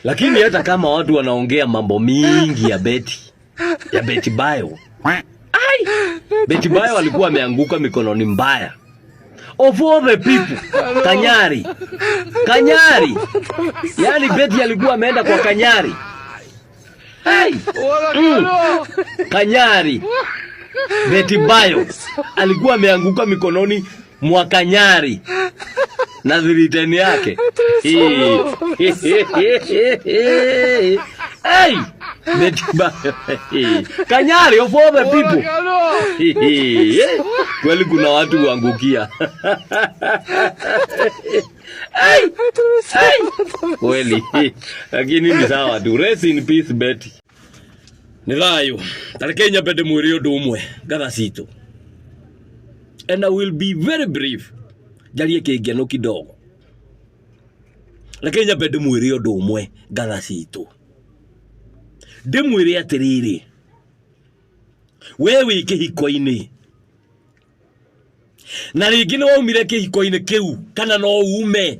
Lakini hata kama watu wanaongea mambo mingi ya Betty, ya Betty Bayo. Ai! Betty Bayo alikuwa ameanguka mikononi mbaya. Of all the people, Kanyari. Kanyari. Yaani Betty alikuwa ameenda kwa Kanyari. Ai! Kanyari. Betty Bayo alikuwa ameanguka mikononi mwa Kanyari na 310 yake. Hey! Betty Bayo. Kanyari of all the people. Kweli kuna watu huangukia. Hey! Hey! Kweli. Lakini ni sawa tu. Rest in peace Betty. Nĩ thayũ. Ta reke nyambe ndĩmwĩre ũndũ ũmwe ngatha citũ. And I will be very brief. Njarie kĩngeno kidogo. Reke nyambe ndĩmwĩre ũndũ ũmwe ngatha citũ. Ndĩmwĩre atĩrĩrĩ, we wĩ kĩhiko-inĩ na rĩngĩ nĩ waumire kĩhiko-inĩ kĩu kana no ume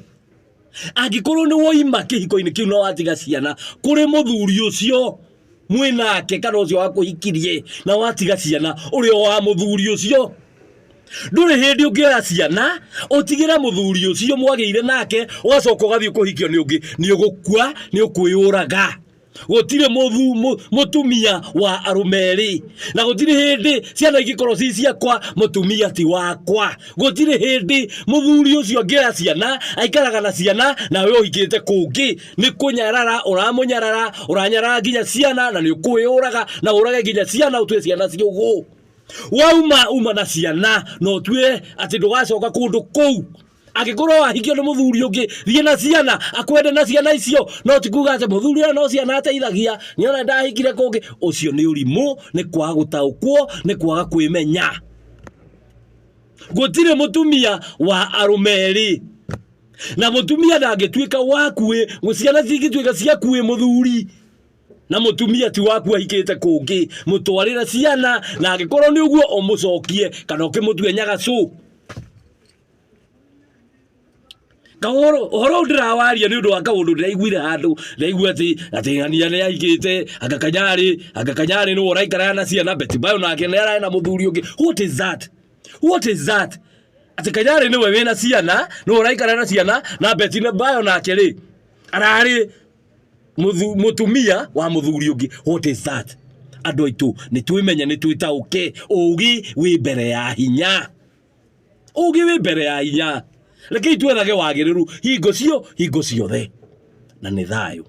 angĩkorwo nĩ woima kĩhiko-inĩ kĩu na watiga ciana kũrĩ mũthuri ũcio mwĩ nake kana ũcio wakũhikirie na watiga ciana ũrĩ o wa mũthuri ũcio ndũrĩ hĩndĩ ũngĩoya ciana ũtigĩre mũthuri ũcio mwagĩire nake ũgacoka ũgathiĩ kũhikio nĩ ũngĩ nĩ ũgũkua nĩ ũkwĩyũraga gũtirĩ mũtumia wa arũme erĩ na gũtirĩ hĩndĩ ciana ingĩkorwo ci ciakwa mũtumia ti wakwa gũtirĩ hĩndĩ mũthuri ũcio angĩoya ciana aikaraga na ciana nawe ũhikĩte kũngĩ nĩ kũnyarara ũramũnyarara ũranyarara nginya ciana na nĩ ũkwĩyũraga na ũrage nginya ciana ũtue ciana ciũgũ wauma uma na ciana na ũtue atĩ ndũgacoka kũndũ kũu angĩkorwo wahikio nĩ mũthuri ũngĩ thiĩ na ciana akwende na ciana icio no ti kuga atĩ mũthuri ũyũ no ciana ateithagia nĩona ndahikire kũngĩ ũcio nĩ ũrimũ nĩ kwaga gũtaũkwo nĩ kwaga kwĩmenya gũtirĩ mũtumia wa arũme erĩ na mũtumia ndangĩtuĩka wakuĩ ciana cingĩtuĩka ciakuĩ mũthuri na mũtumia ti waku ahikĩte kũngĩ mũtwarĩre ciana na angĩkorwo nĩ ũguo ũmũcokie kana ũkĩmũtue nyagacũ Kahoro ũhoro ũyũ ndĩrawaria nĩ ũndũ wa kaũndũ ndĩraiguire handũ ndaigua atĩ atĩ ng'ania nĩ ahikĩte anga kanyarĩ anga kanyarĩ nĩwe ũraikaraga na ciana Betty Bayo nake nĩ ararĩ na mũthuri ũngĩ what is that what is that atĩ kanyarĩ nĩwe wĩna ciana nĩwe ũraikara na ciana na Betty Bayo nake rĩ ararĩ mũtumia wa mũthuri ũngĩ what is that andũ aitũ nĩ twĩmenye nĩ twĩtaũke ũgĩ wĩ mbere ya hinya ũgĩ wĩ mbere ya hinya rekei twethage wagĩrĩru hingo cio hingo ciothe na nĩ thayũ.